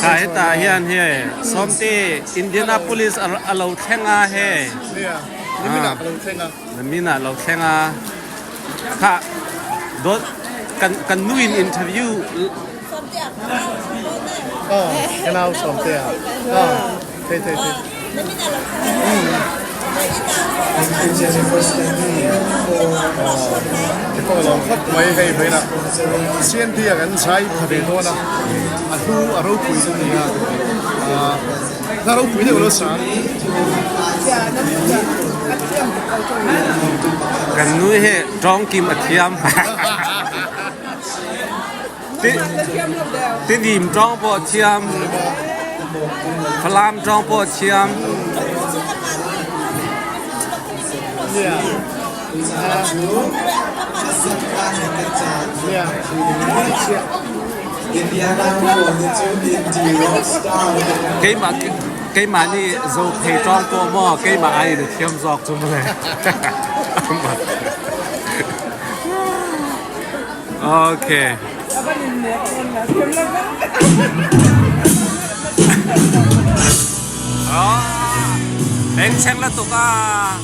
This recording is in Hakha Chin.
Kha heta hian he Sawmte Indianapolis a lo thleng a he. Nimin ah ka lo thleng a. Nimin ah lo thleng a. Kha dot kan kan nu in interview. Oh, kanau Sawmte ah. Oh, thei thei thei. Mai hei mai la CNP ah kan zai pha ve dawn a a hlu a ropui chu ni a a ropui deuh lo sang. Kan nu hi tawng kim a thiam. Tidim ṭawng pawh a thiam, Falam ṭawng pawh a thiam. Keimah keimah nih Zophei ṭawng pawh maw keimah ai in a thiam zawk cu mawle. Okay. Oh, bengcheng la tuk ah.